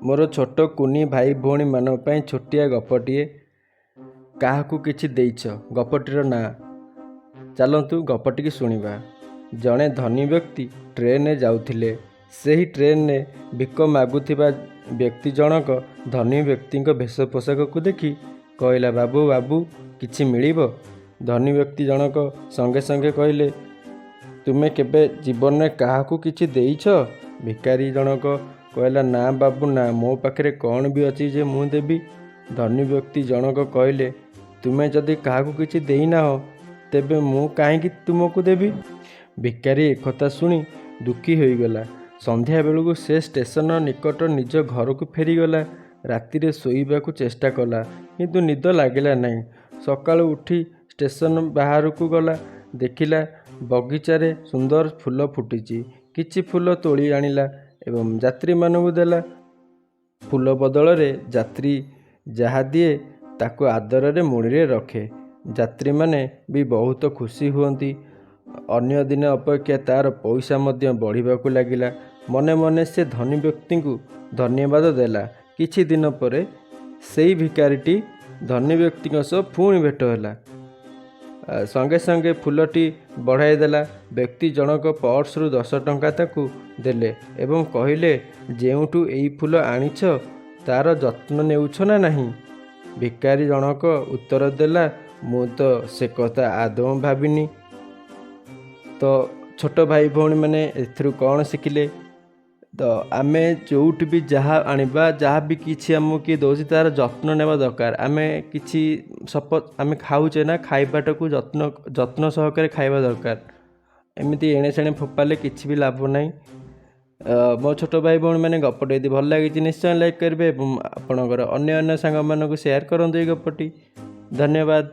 ମୋର ଛୋଟ କୁନି ଭାଇ ଭଉଣୀମାନଙ୍କ ପାଇଁ ଛୋଟିଆ ଗପଟିଏ, କାହାକୁ କିଛି ଦେଇଛ ଗପଟିର ନାଁ। ଚାଲନ୍ତୁ ଗପଟିକି ଶୁଣିବା। ଜଣେ ଧନୀ ବ୍ୟକ୍ତି ଟ୍ରେନରେ ଯାଉଥିଲେ। ସେହି ଟ୍ରେନରେ ଭିକ ମାଗୁଥିବା ବ୍ୟକ୍ତି ଜଣକ ଧନୀ ବ୍ୟକ୍ତିଙ୍କ ବେଶ ପୋଷାକକୁ ଦେଖି କହିଲା, ବାବୁ ବାବୁ, କିଛି ମିଳିବ? ଧନୀ ବ୍ୟକ୍ତି ଜଣକ ସଙ୍ଗେ ସଙ୍ଗେ କହିଲେ, ତୁମେ କେବେ ଜୀବନରେ କାହାକୁ କିଛି ଦେଇଛ? ଭିକାରୀ ଜଣକ କହିଲା, ନା ବାବୁ ନା, ମୋ ପାଖରେ କ'ଣ ବି ଅଛି ଯେ ମୁଁ ଦେବି? ଧନୀ ବ୍ୟକ୍ତି ଜଣକ କହିଲେ, ତୁମେ ଯଦି କାହାକୁ କିଛି ଦେଇନାହଁ, ତେବେ ମୁଁ କାହିଁକି ତୁମକୁ ଦେବି? ଭିକାରୀ ଏକଥା ଶୁଣି ଦୁଃଖୀ ହୋଇଗଲା। ସନ୍ଧ୍ୟାବେଳକୁ ସେ ଷ୍ଟେସନ ନିକଟ ନିଜ ଘରକୁ ଫେରିଗଲା। ରାତିରେ ଶୋଇବାକୁ ଚେଷ୍ଟା କଲା, କିନ୍ତୁ ନିଦ ଲାଗିଲା ନାହିଁ। ସକାଳୁ ଉଠି ଷ୍ଟେସନ ବାହାରକୁ ଗଲା। ଦେଖିଲା ବଗିଚାରେ ସୁନ୍ଦର ଫୁଲ ଫୁଟିଛି। କିଛି ଫୁଲ ତୋଳି ଆଣିଲା ଏବଂ ଯାତ୍ରୀମାନଙ୍କୁ ଦେଲା। ଫୁଲ ବଦଳରେ ଯାତ୍ରୀ ଯାହା ଦିଏ, ତାକୁ ଆଦରରେ ମୁଣିରେ ରଖେ। ଯାତ୍ରୀମାନେ ବି ବହୁତ ଖୁସି ହୁଅନ୍ତି। ଅନ୍ୟ ଦିନ ଅପେକ୍ଷା ତା'ର ପଇସା ମଧ୍ୟ ବଢ଼ିବାକୁ ଲାଗିଲା। ମନେ ମନେ ସେ ଧନୀ ବ୍ୟକ୍ତିଙ୍କୁ ଧନ୍ୟବାଦ ଦେଲା। କିଛି ଦିନ ପରେ ସେଇ ଭିକାରୀଟି ଧନୀ ବ୍ୟକ୍ତିଙ୍କ ସହ ପୁଣି ଭେଟ ହେଲା। ସଙ୍ଗେ ସଙ୍ଗେ ଫୁଲଟି ବଢ଼ାଇ ଦେଲା। ବ୍ୟକ୍ତି ଜଣକ ପର୍ସରୁ 10 ଟଙ୍କା ତାକୁ ଦେଲେ ଏବଂ କହିଲେ, ଯେଉଁଠୁ ଏଇ ଫୁଲ ଆଣିଛ, ତା'ର ଯତ୍ନ ନେଉଛ ନା ନାହିଁ? ଭିକାରୀ ଜଣକ ଉତ୍ତର ଦେଲା, ମୁଁ ତ ସେ କଥା ଆଦୌ ଭାବିନି। ତ ଛୋଟ ଭାଇ ଭଉଣୀମାନେ, ଏଥିରୁ କ'ଣ ଶିଖିଲେ? ତ ଆମେ ଯେଉଁଠି ବି ଯାହା ଆଣିବା, ଯାହା ବି କିଛି ଆମକୁ କିଏ ଦେଉଛି, ତା'ର ଯତ୍ନ ନେବା ଦରକାର। ଆମେ କିଛି ସପୋଜ୍ ଆମେ ଖାଉଛେ ନା, ଖାଇବାଟାକୁ ଯତ୍ନ ସହକାରେ ଖାଇବା ଦରକାର। ଏମିତି ଏଣେ ସେଣେ ଫୋପାଡ଼ିଲେ କିଛି ବି ଲାଭ ନାହିଁ। ମୋ ଛୋଟ ଭାଇ ଭଉଣୀମାନେ, ଗପଟି ଯଦି ଭଲ ଲାଗିଛି, ନିଶ୍ଚୟ ଲାଇକ୍ କରିବେ ଏବଂ ଆପଣଙ୍କର ଅନ୍ୟ ଅନ୍ୟ ସାଙ୍ଗମାନଙ୍କୁ ସେୟାର କରନ୍ତୁ ଏଇ ଗପଟି। ଧନ୍ୟବାଦ।